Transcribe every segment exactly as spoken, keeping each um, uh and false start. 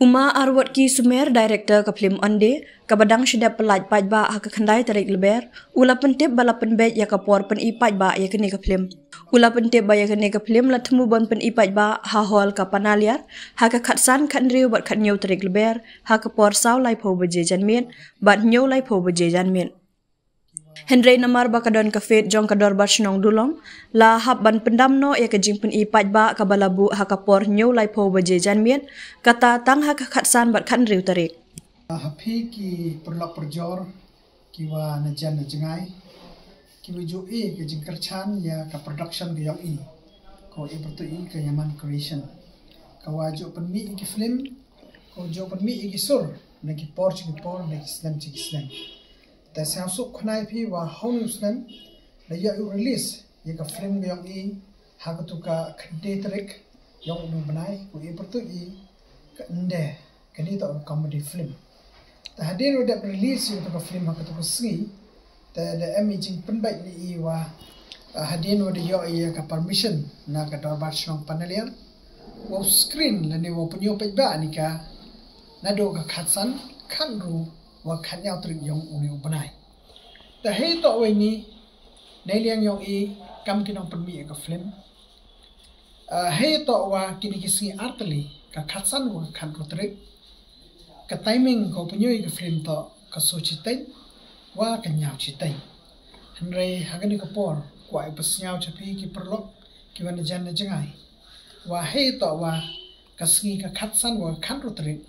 U Ma Arwotki Sumer, director ka film Ande, kaba dang shadep pyllait paidbah ha ka khyndai tarik Lber, u la pyntip ba la pynbeit ya ka por pyni paidbah ya kani ka film. U la pyntip ba ya kani ka film la thmu ban pyni paidbah ha hall ka Panaliar ha ka khatsan, khathynriew bad khathynñiew tarik Lber, ha ka por saw laiphew baje janmiet bad hynñiew laiphew baje janmiet. Hynrei namar ba ka don ka fete jong ka Dorbar Shnong Dulong, la hap ban pyndam noh ya ka jingpyni paidbah kaba la buh ha ka por hynñiew laiphew baje janmiet, kata tang ha ka khatsan bad khathynriew tarik. Ha phi ki pyrlok pyrjor, ki wa na jan na jngai, ki wa ju e ka jingkyrchan ya ka production ka yong i, ko e pyrtuit i ka Yaman Creation, ka wa ju pynmih i ki film, ko ju pynmih i ki sur, na ki por cha ki por, na ki snem cha ki snem. Te sngewsuk khana i phi wa hau ni u snem, la yoh i u release ya ka film ka yong i, ha katu ka khyndai tarik yong uni u bnai, ko e pyrtuit i ka Ande, kani toh ka comedy film. Te hadien wa dep release ya katu ka film ha katu ka sngi, te da em i jingpynbeit ni i wa, ah, hadien wa da yoh i ya ka permission na ka Dorbar Shnong Panaliar, wow screen lane wow pynyoo paidbah ni ka, naduh ka khatsan, khathynru wa khathynñiew tarik yong uni u bnai. Te hei toh wa ini, nei liang yong i kam ki nongpynmih ya ka film, ah, hei toh wa kini ki sngi ar tylli, ka khatsan wa ka khathynru tarik, ka timing ko pynyoo ya ka film toh ka soo chiteng wa ka ynñiaw chiteng. Hynrei ha kani ka por, kwah i pynsngew cha phi ki pyrlok, ki wa na jan na jngai, wa hei toh wa ka sngi ka khatsan wa ka khathynru tarik,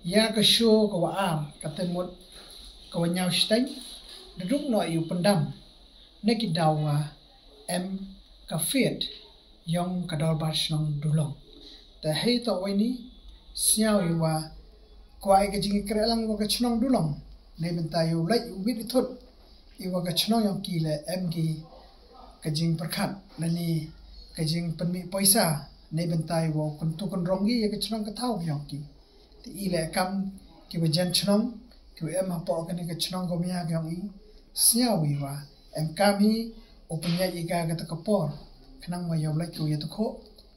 ya ka show ka wa ar, ka te mut ka wa ynñiaw chiteng, da duk noh i u pyndam, na ki daw wa em ka fete yong ka Dorbar Shnong Dulong. Te hei toh wa ini, sngewsih i wa kwah i ka jingkyrkhu lang wa ka chnong Dulong, nei bynta yow lait u wit i thut, i wa ka chnong yong ki le em ki ka jingpyrkhat, lane ka jingpynmih poisa, nei bynta i wow kyntu kynrong ki ya ka chnong ka thaw yong ki. Te i le kam ki wa jan chnong, ki wa em hapoh kani ka chnong ka maya ka yong i, sngewsih i wa em kam i u pynyait i ka kata ka por, khnang wa yow lait ko ya tu ko,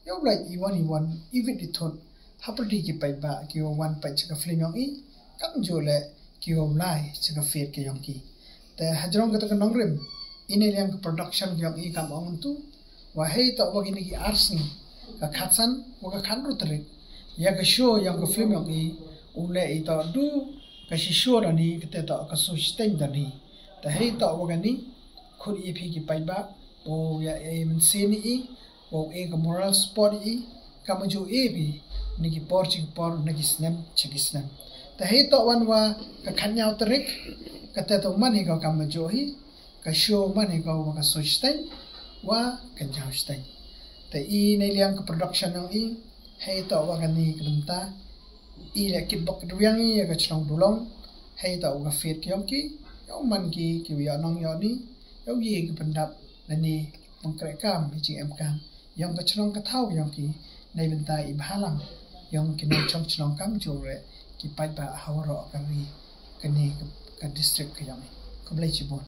yow lait i wan i wan, i wit i thut, ha pyrdi ki paidbah ki wa wan peit cha ka film yong i, kam ju le ki wa lai cha ka fete ka yong ki. Te hajrong kata ka nongrim, i nei liang ka production ka yong i kam ong tu, wa hei toh wa kini ki ar sngi, ka khatsan wa ka khathynru tarik, ya ka show yong ka film yong i, u le i toh du ka shishow da ni, ka te toh ka soo chiteng da ni. Te hei toh wa kani, khut i phi ki paidbah, wow ya e mynsiem i, wow e ka moral support i, kam ju e phi, na ki por cha ki por, na ki snem cha ki snem. Te hei toh wan wa ka khathynñiew tarik, ka te toh man i ko kam ju hi, ka show man i ko wa ka soo chiteng wa ka ynñiaw chiteng. Te i nei liang ka production yong i, hei toh wa kani ka bynta, i le kit bok kit wiang i ya ka chnong Dulong, hei toh wa ka fete ka yong ki, yow man ki ki wa yoh nong yoh ni, yow ye ki pyndap, lane pynkhreh kam i jingem kam yong ka chnong ka thaw yong ki, nei bynta i bhalang yong ki nongchong chnong kam ju re ki paidbah ha waroh ka ri, kani ka, ka district ka yong i. Khublei chibun.